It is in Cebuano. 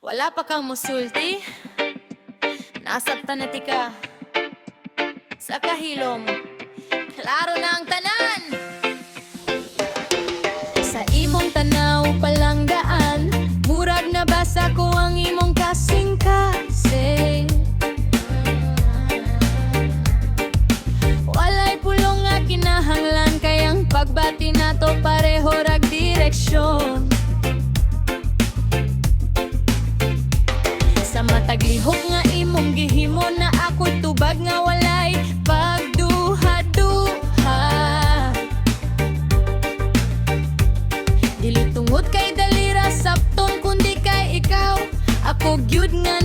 Wala pa kang musulti? Nasabtan na tika. Sa kahilom, klaro na ang tanan! Sa imong tanaw palanggaan, murag nabasa ko ang imong kasing-kasing. Walay pulong nga kinahanglan, kay ang pagbati nato pareho rag direksyon. Sa matag lihok nga imong gihimo, naa ko'y tubag nga walay pagduha-duha. Dili tungod kay dali ra sabton, kundi kay ikaw, ako gyud nga